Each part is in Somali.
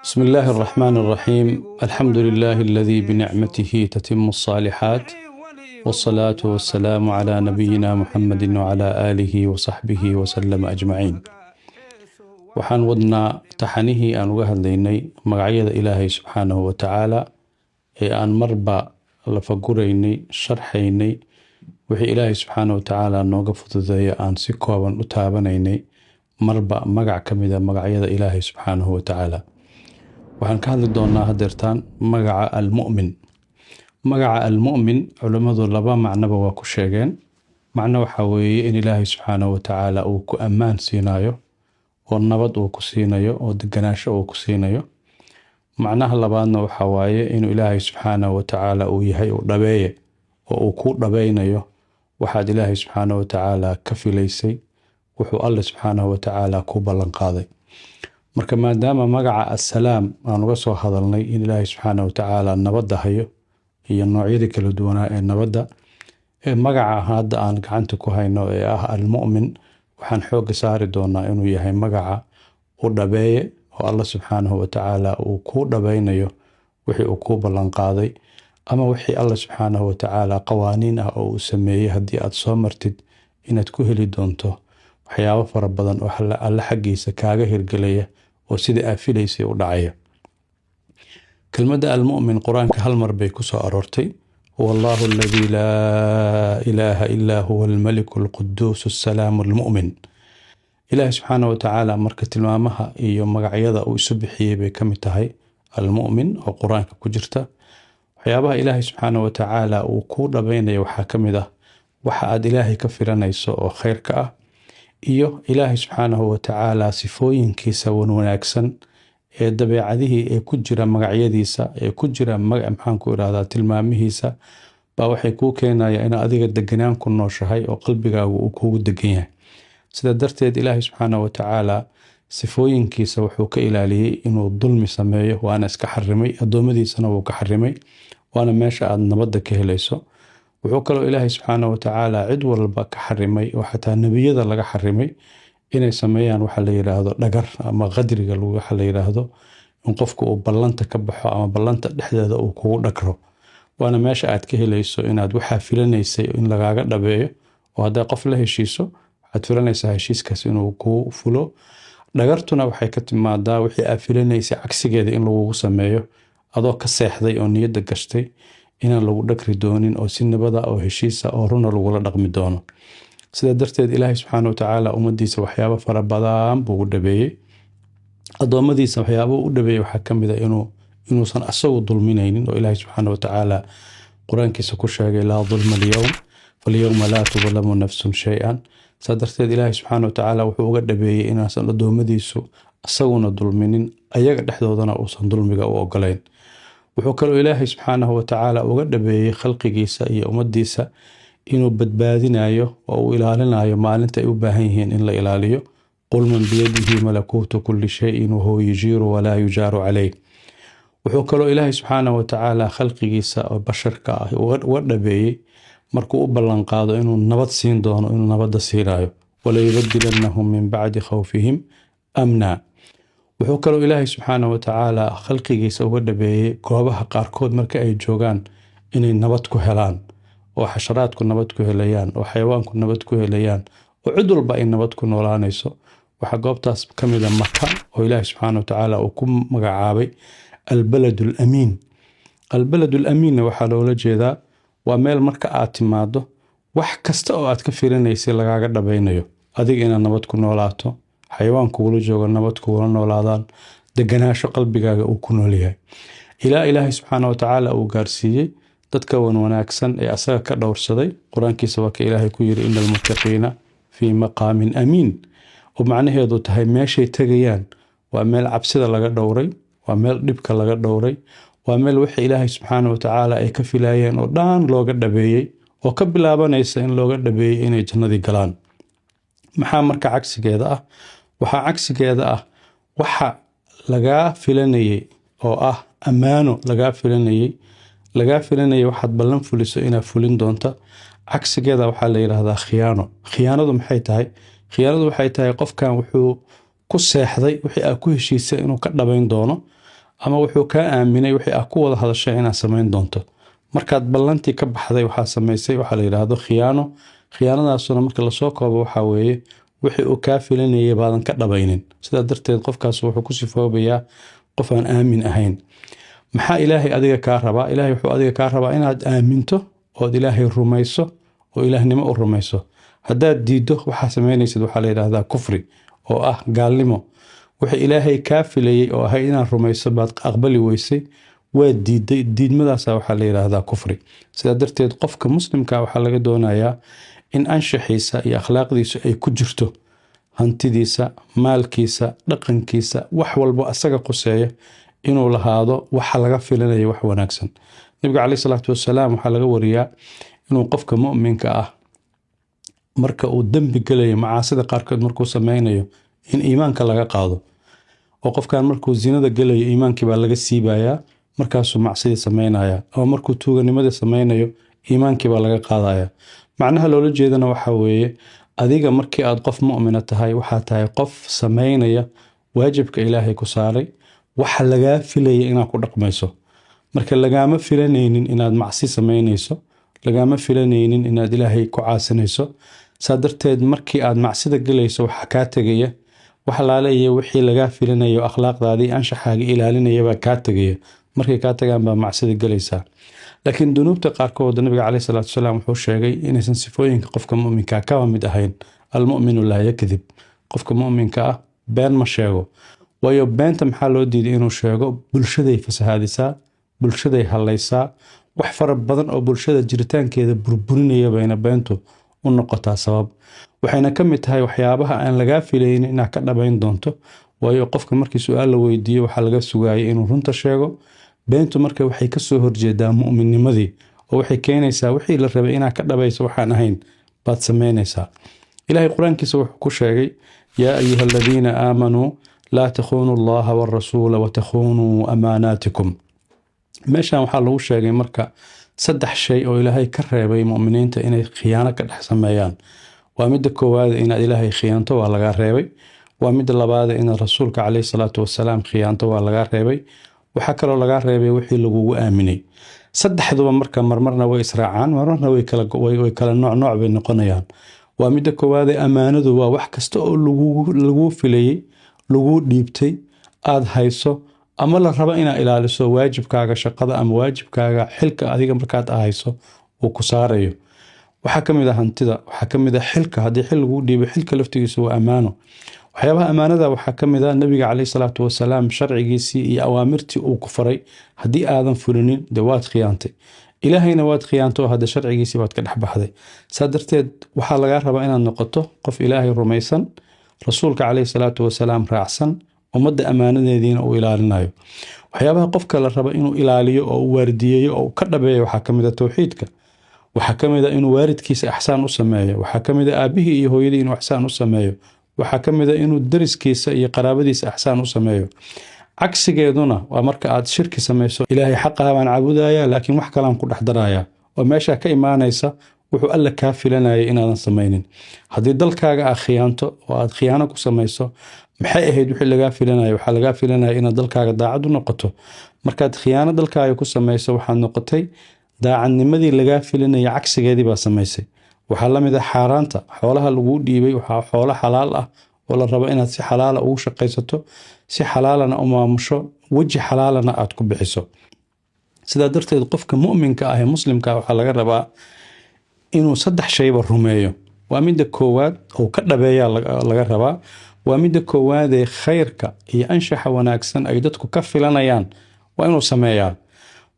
بسم الله الرحمن الرحيم، الحمد لله الذي بنعمته تتم الصالحات، والصلاة والسلام على نبينا محمد وعلى آله وصحبه وسلم أجمعين. Waxaan wadnaa taxanihii aan uga hadlaynay magacyada Ilaahay subxaanahu wa tacaala ee aan marba lafaguraynay, sharxaynay, wixii Ilaahay subxaanahu wa tacaala nooga fududeeyo aan si kooban u taabanaynay, marba magac ka mida magacyada Ilaahay subxaanahu wa tacaala. Waxaan ka hadli doonaa hadeertaan magaca Almu'min. Magaca Almu'min culimmadu laba macnoba waa ku sheegeen. Macno waxaa weeye in Ilaahay subxaanahu wa tacaala uu ku ammaan siinayo oo nabad uu ku siinayo oo deganaansho uu ku siinayo. Macnaha labaadna waxaa waaye inuu Ilaahay subxaanahu wa tacaala uu yahay uu dhabeeye oo uu ku dhabeynayo waxaad Ilaahay subxaanahu wa tacaala ka filaysay, wuxuu Alle subxaanahu wa tacaala ku ballan qaaday. Marka maadaama magaca Assalaam aan uga soo hadalnay in Ilaahay subxaanahu wa tacaala nabadda hayo iyo noocyadii kala duwanaa ee nabadda, ee magaca hadda aan gacanta ku hayno ee ah Almu'min, waxaan xoogga saari doonaa inuu yahay magaca u dhabeeye oo Alla subxaanahu wa tacaala uu kuu dhabeynayo wixii uu kuu ballan qaaday ama wixii Alla subxaanahu wa tacaala qawaaniin ah oo uu sameeyey, haddii aad soo martid inaad ku heli doonto waxyaabo fara badan oo Alle xaggiisa kaaga hirgelaya oo sidai aad filaysay u dhacaya. Kelmadda Almu'min Qur-aanka hal mar bay ku soo aroortay: "Huwa Allahu aladii laa ilaaha illaa huwa almaliku alquduus assalaamu almu'min." Ilaahi subxaana wa tacaala marka tilmaamaha iyo magacyada uu isu bixiyey bay ka mid tahay Almu'min oo Qur-aanka ku jirta. Waxyaabaha Ilaahay subxaana wa tacaala uu kuu dhabeynaya waxaa ka mid ah waxa aad Ilaahay ka filanayso oo khayrka ah iyo Ilaahay subxaanahu wa tacaala sifooyinkiisa wanwanaagsan ee dabeecadihii ee ku jira magacyadiisa, ee ku jira, maxaan ku irahdaa, tilmaamihiisa baa waxay kuu keenaya inaad adiga deganaan ku nooshahay oo qalbigaagu uu kugu degan yahay. Sidaa darteed Ilaahay subxaanahu wa tacaala sifooyinkiisa wuxuu ka ilaaliyey inuu dulmi sameeyo, waana iska xarimay, addoommadiisana wuu ka xarimay, waana meesha aad nabadda ka helayso. Wuxuu kaloo Ilaahay subxaanahu wa tacaala cid walba ka xarimay oo xataa nebiyada laga xarimay inay sameeyaan waxa la yidhaahdo dhagar ama qadriga, waxa la yidhaahdo in qofku uu ballanta ka baxo ama ballanta dhexdeeda uu kugu dhagro. Waana meesha aad ka helayso inaad waxaa filanaysay in lagaaga dhabeeyo, oo haddaa qof la heshiiso waxaad filanaysaa heshiiskaas inuu kuu fulo. Dhagartuna waxay ka timaadaa wixii aad filanaysay cagsigeeda in lagugu sameeyo, adoo ka seexday oo niyadda gashtay inaan lagu dhagri doonin oo si nabada oo heshiisa oo runa lagula dhaqmi doono. Sidaa darteed Ilaahay subxaana wa tacaala ummadiisa waxyaabo fara badan buu u dhabeeyey. Addoommadiisa waxyaaba u dhabeeyey waxaa ka mid a inuusan asagu dulminaynin, oo Ilaahay subxaana wa tacaala Qur-aankiisa ku sheegay: "Laa dulma alyowm, falyowma laa tudlamu nafsun shay-an." Saa darteed Ilaahay subxaana wa tacaala wuxuu uga dhabeeyey inaasan addoommadiisu asaguna dulminin, ayaga dhexdoodana uusan dulmiga u ogolayn. Wuxuu kaloo Ilaahay subxaanahu wa tacaala uga dhabeeyey khalqigiisa iyo ummadiisa inuu badbaadinayo oo uu ilaalinayo maalinta ay u baahan yihiin in la ilaaliyo: "Qul man biyadihi malakuutu kulli shayin wahuwa yujiiru walaa yujaaru caleyh." Wuxuu kaloo Ilaahay subxaanahu wa tacaala khalqigiisa oo basharka ah uga dhabeeyey markuu u ballanqaado inuu nabad siin doono inuu nabadda siinayo: "Walayubadilannahum min bacdi khawfihim amna." Wuxuu kaloo Ilaahay subxaanahu wa tacaala khalqigiisa uga dhabeeyey goobaha qaarkood marka ay joogaan inay nabad ku helaan, oo xasharaadku nabad ku helayaan, oo xayawaanku nabad ku helayaan, oo cid walba ay nabad ku noolaanayso. Waxaa goobtaas ka mid a Maka, oo Ilaahi subxaana wa tacaala uu ku magacaabay albalad alamiin. Albalad alamiinna waxaa loola jeedaa waa meel marka aad timaado wax kasta oo aad ka filanaysay lagaaga dhabaynayo, adiga inaad nabad ku noolaato, xayawaan kugula joogo nabad kugula noolaadaan, deganaasho qalbigaaga uu ku nool yahay, ilaa Ilaahay subxaana wa tacaala uu gaarsiiyey dadka wan wanaagsan ee asaga ka dhowrsaday. Qur-aankiisa waa ka Ilaahay ku yiri: "Ina almuttaqiina fii maqaamin amiin," oo macnaheedu tahay meeshay tegayaan waa meel cabsida laga dhowray, waa meel dhibka laga dhowray, waa meel wixii Ilaahay subxaana wa tacaala ay ka filaayeen oo dhan looga dhabeeyey, oo ka bilaabanaysa in looga dhabeeyey inay jannadii galaan. Maxaa marka cagsigeeda ah? Waxaa cagsigeeda ah waxa lagaa filanayay oo ah ammaano lagaa filanayay, lagaa filanayay waxaad ballan fuliso inaad fulin doonta. Cagsigeeda waxaa la yidhaahdaa khiyaano. Khiyaanadu maxay tahay? Khiyaanadu waxay tahay qofkan wuxuu ku seexday wixii aad ku heshiisay inuu ka dhabayn doono. Ama wuxuu kaa aaminay wixii ah ku wada hadashay inaad samayn doonto. Markaad ballantii ka baxday, waxaa samaysay waxaa la yidhaahdo khiyaano. Khiyaanadaasuna marka lasoo koobo waxaa weeye wixii uu kaa filanayay baadan ka dhabaynin. Sidaa darteed qofkaas wuxuu ku sifoobayaa qof aan aamin ahayn. Maxaa Ilaahay adiga kaa rabaa? Ilaahay wuxuu adiga kaa rabaa inaad aaminto ood Ilaahay rumayso oo ilaahnimo u rumayso. Haddaad diiddo, waxaa samaynaysid waxaa la yidhaahdaa kufri oo ah gaalnimo. Wixii Ilaahay kaa filayey oo ahayd inaad rumayso baad aqbali weysay, waa diiday. Diidmadaasa waxaa la yidhaahdaa kufri. Sidaa darteed qofka muslimka waxaa laga doonayaa in anshaxiisa iyo akhlaaqdiisu ay ku jirto hantidiisa, maalkiisa, dhaqankiisa, wax walbo asaga quseeya inuu lahaado waxa laga filanayo wax wanaagsan. Nabiga caleyhi salaatu wasalaam waxaa laga wariyaa inuu qofka mu'minka ah marka uu dembi gelayo, macaasida qaarkood markuu sameynayo, in iimaanka laga qaado, oo qofkan markuu zinada gelayo iimaankii baa laga siibayaa, markaasuu macsidii sameynaya, ama markuu tuuganimadii sameynayo iimaankii baa laga qaadaya. Macnaha loola jeedana waxaa weeye, adiga markii aad qof mu'mina tahay, waxaa tahay qof sameynaya waajibka Ilaahay ku saaray, waxa lagaa filaya inaad ku dhaqmayso. Marka lagaama filanaynin inaad macsi sameynayso, lagaama filanaynin inaad Ilaahay ku caasinayso. Saa darteed markii aad macsida gelayso, waxaa kaa tegaya wax laale iyo wixii lagaa filanayo, akhlaaqdaadii, anshaxaaga ilaalinaya baa kaa tegaya. Markay kaa tagaan baa macsida gelaysaa. Laakiin dunuubta qaarkood nabiga caleyhi salaatu wasalaam wuxuu sheegay inaysan sifooyinka qofka mu'minka kaba mid ahayn. المؤمن لا يكذب. Qofka mu'minka ah been ma sheego. Waayo, beenta maxaa loo diiday inuu sheego? Bulshaday fasahaadisaa, bulshaday hallaysaa, wax fara badan oo bulshada jiritaankeeda burburinaya bayna beentu u noqotaa sabab. Waxayna ka mid tahay waxyaabaha aan lagaa filaynin inaad ka dhabayn doonto. Waayo, qofka markii su-aal la weydiiyo waxaa laga sugayay inuu runta sheego. Beentu marka waxay kasoo horjeedaa mu'minnimadii, oo waxay keenaysaa wixii la rabay inaad ka dhabayso waxaan ahayn baad sameynaysaa. Ilahay qur-aankiisa wuxuu ku sheegay: يا أيها الذين آمنوا لا تخونوا الله والرسول وتخونوا أماناتكم. Meeshan waxaa lagu sheegay marka saddex shay oo Ilaahay ka reebay mu'miniinta inay khiyaano ka dhex sameeyaan. Waa midda koowaad, inaad Ilaahay khiyaanto waa lagaa reebay. Waa midda labaad, inaad rasuulka caleyhi salaatu wasalaam khiyaanto waa lagaa reebay. Waxaa kaloo lagaa reebay wixii lagugu aaminay. Saddexduba marka marmarna way israacaan, marmarna way kala nooc nooc bay noqonayaan. Waa midda koowaade, ammaanadu waa wax kasta oo laguu filayey, laguu dhiibtay, aada hayso ama la rabo inaad ilaaliso waajibkaaga shaqada ama waajibkaaga xilka adiga markaad hayso uu ku saarayo. Waxaa ka mid ah hantida, waxaa ka mid ah xilka. Haddii xil laguu dhiibo, xilka laftigiisu waa ammaano. Waxyaabaha ammaanada waxaa ka mid ah nabiga caleyhi salaatu wasalaam sharcigiisii iyo awaamirtii uu ku faray. Haddii aadan fulinin, dee waad khiyaantay, Ilaahayna waad khiyaanto, hadda sharcigiisii baad ka dhex baxday. Saa darteed waxaa lagaa rabaa inaad noqoto qof Ilaahay rumaysan, rasuulka caleyhi salaatu wasalaam raacsan, ummadda ammaanadeediina uu ilaalinayo. Waxyaabaha qofka la rabo inuu ilaaliyo oo uu waardiyeeyo oo uu ka dhabeeyo waxaa ka mid ah towxiidka. Waxaa ka mid ah inuu waalidkiisa axsaan u sameeyo. Waxaa ka mid ah aabihii iyo hooyadii inuu axsaan u sameeyo. Waxaa ka mid ah inuu dariskiisa iyo qaraabadiisa axsaan u sameeyo. Cagsigeeduna waa marka aad shirki samayso: Ilaahay xaqaha baan caabudaya, laakiin wax kalaan ku dhex daraya, oo meeshaa ka imaanaysa wuxuu Alla kaa filanayay inaadan samaynin. Haddii dalkaaga aad khiyaanto oo aad khiyaano ku samayso, maxay ahayd wixii lagaa filanaya? Waxaa lagaa filanaya inaad dalkaaga daacad u noqoto. Markaad khiyaano dalkaaga ku samayso, waxaad noqotay daacadnimadii lagaa filanaya cagsigeedii baa samaysay. Waxaa la mid ah xaaraanta. Xoolaha laguu dhiibay waxaa xoolo xalaal ah oo la rabo inaad si xalaala ugu shaqaysato, si xalaalana u maamusho, weji xalaalana aad ku bixiso. Sidaa darteed qofka mu'minka ah ee muslimka ah waxaa laga rabaa inuu saddex shayba rumeeyo. Waa midda koowaad oo ka dhabeeyaa laga rabaa. Waa midda koowaadee, khayrka iyo anshaxa wanaagsan ay dadku ka filanayaan waa inuu sameeyaa.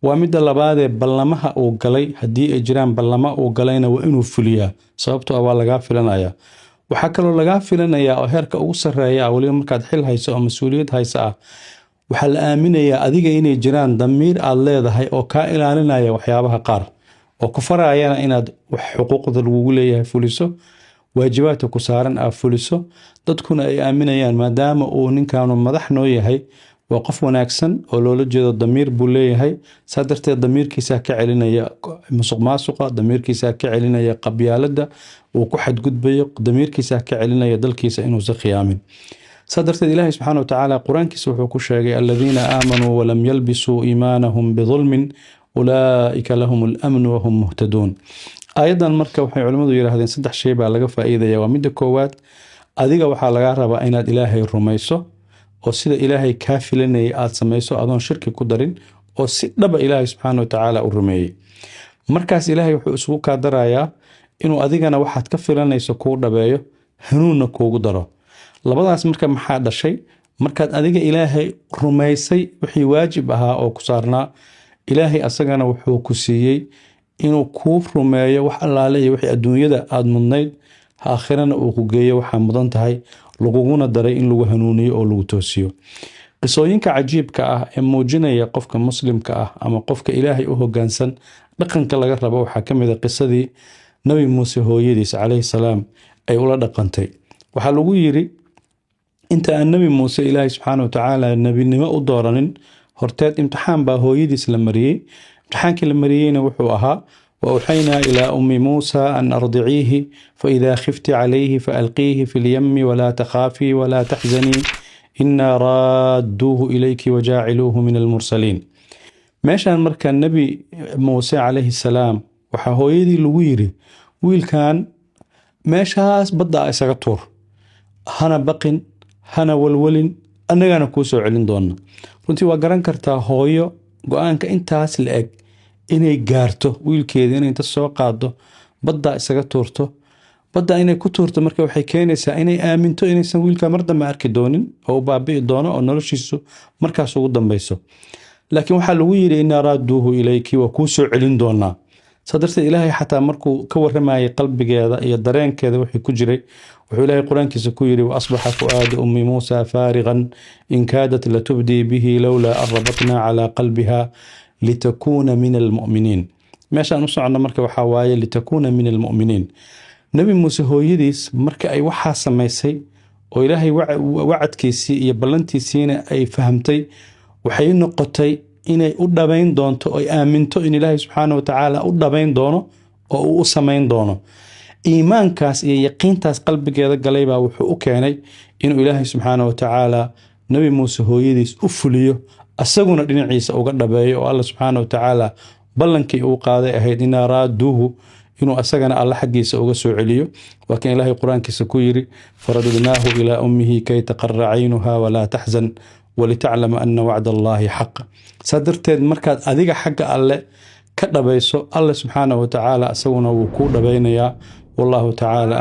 Waa midda labaadee, ballamaha uu galay, haddii ay jiraan ballamo uu galayna, waa inuu fuliyaa, sababtoo ah waa lagaa filanayaa. Waxaa kaloo lagaa filanayaa oo heerka ugu sarreeya ah, weliba markaad xil hayso oo mas-uuliyad hayso ah, waxaa la aaminayaa adiga inay jiraan damiir aad leedahay oo kaa ilaalinaya waxyaabaha qaar, oo ku farayana inaad wax xuquuqda lagugu leeyahay fuliso, waajibaadka ku saaran aad fuliso. Dadkuna ay aaminayaan, maadaama uu ninkaanu madax noo yahay, waa qof wanaagsan, oo loola jeedo damiir buu leeyahay. Saa darteed damiirkiisaa ka celinaya musuq maasuqa, damiirkiisaa ka celinaya qabyaaladda uu ku xadgudbayo, damiirkiisaa ka celinaya dalkiisa inuusan khiyaamin. Saa darteed Ilaahay subxaana wa tacaala Qur-aankiisa wuxuu ku sheegay: "Aladiina aamanuu walam yalbisuu iimaanahum bidulmin ulaa'ika lahum alamnu wahum muhtaduun." Aayaddan marka waxay culimmadu yidhaahdeen saddex shay baa laga faa'iidaya. Waa midda koowaad, adiga waxaa lagaa rabaa inaad Ilaahay rumayso oo sida Ilaahay kaa filanayay aad samayso, adoon shirki ku darin oo si dhaba Ilaahay subxaana wa tacaala u rumeeyey. Markaas Ilaahay wuxuu isugu kaa darayaa inuu adigana waxaad ka filanayso kuu dhabeeyo, hanuunna kuugu daro. Labadaas marka maxaa dhashay? Markaad adiga Ilaahay rumaysay, wixii waajib ahaa oo ku saarnaa, Ilaahay asagana wuxuu ku siiyey inuu kuu rumeeyo wax allaale iyo wixii adduunyada aada mudnayd, aakhirana uu ku geeyo waxaa mudan tahay, laguguna daray in lagu hanuuniyo oo lagu toosiyo. Qisooyinka cajiibka ah ee muujinaya qofka muslimka ah ama qofka Ilaahay u hoggaansan dhaqanka laga rabo waxaa ka mid a qisadii Nabi Muuse hooyadiis calayhi salaam ay ula dhaqantay. Waxaa lagu yiri, inta aan Nebi Muuse Ilaahay subxaana wa tacaala nebinimo u dooranin horteed, imtixaan baa hooyadiis la mariyey. Imtixaankii la mariyeyna wuxuu ahaa: "وأوحينا إلى أم موسى أن أرضعيه فإذا خفت عليه فألقيه في اليم ولا تخافي ولا تحزني إنا رادوه إليك وجاعلوه من المرسلين." Meeshaan marka Nebi Muuse calayhi salaam waxaa hooyadii lagu yiri: "Wiilkan meeshaas badda isaga tuur, hana baqin, hana walwalin, annagana kuu soo celin doona." Runtii waa garan kartaa hooyo go-aanka intaas la eg inay gaarto, wiilkeeda inay inta soo qaado baddaa isaga tuurto. Badda inay ku tuurto marka waxay keenaysaa inay aaminto inaysan wiilka mar dambe arki doonin oo u baabi'i doono oo noloshiisu markaas ugu dambeyso. Laakiin waxaa lagu yidhi: "إنا رادوه إليك", waa kuu soo celin doonaa. Saa darteed Ilaahay xataa markuu ka waramayay qalbigeeda iyo dareenkeeda wixii ku jiray, wuxuu Ilaahay Qur-aankiisa ku yidhi: "وأصبح فؤاد أم موسى فارغا إن كادت لتبدي به لولا أن ربطنا على قلبها لتكون من المؤمنين." Meeshaan u socono marka waxaa waaye "لتكون من المؤمنين". Nebi Muuse hooyadiis marka ay waxaa samaysay oo Ilaahay wacadkiisii iyo ballantiisiina ay fahamtay, waxay noqotay inay u dhabayn doonto oy aaminto in Ilaahay subxaana watacaala u dhabayn doono oo uu u samayn doono. Iimaankaas iyo yaqiintaas qalbigeeda galay baa wuxuu u keenay inuu Ilaahay subxaana watacaala Nebi Muuse hooyadiis u fuliyo, asaguna dhinaciisa uga dhabeeyo, oo Alla subxaana watacaala ballankii uu qaaday ahayd "إنا رادوه" inuu asagana Alle xaggiisa uga soo celiyo. Waa kan Ilaahay Qur-aankiisa ku yiri: "فرددناه إلى أمه كي تقر عينها ولا تحزن ولتعلم أن وعد الله حق." Saa darteed markaad adiga xagga Alle ka dhabayso, Alle subxaana watacaala isaguna wuu kuu dhabaynayaa. Wallahu tacaala.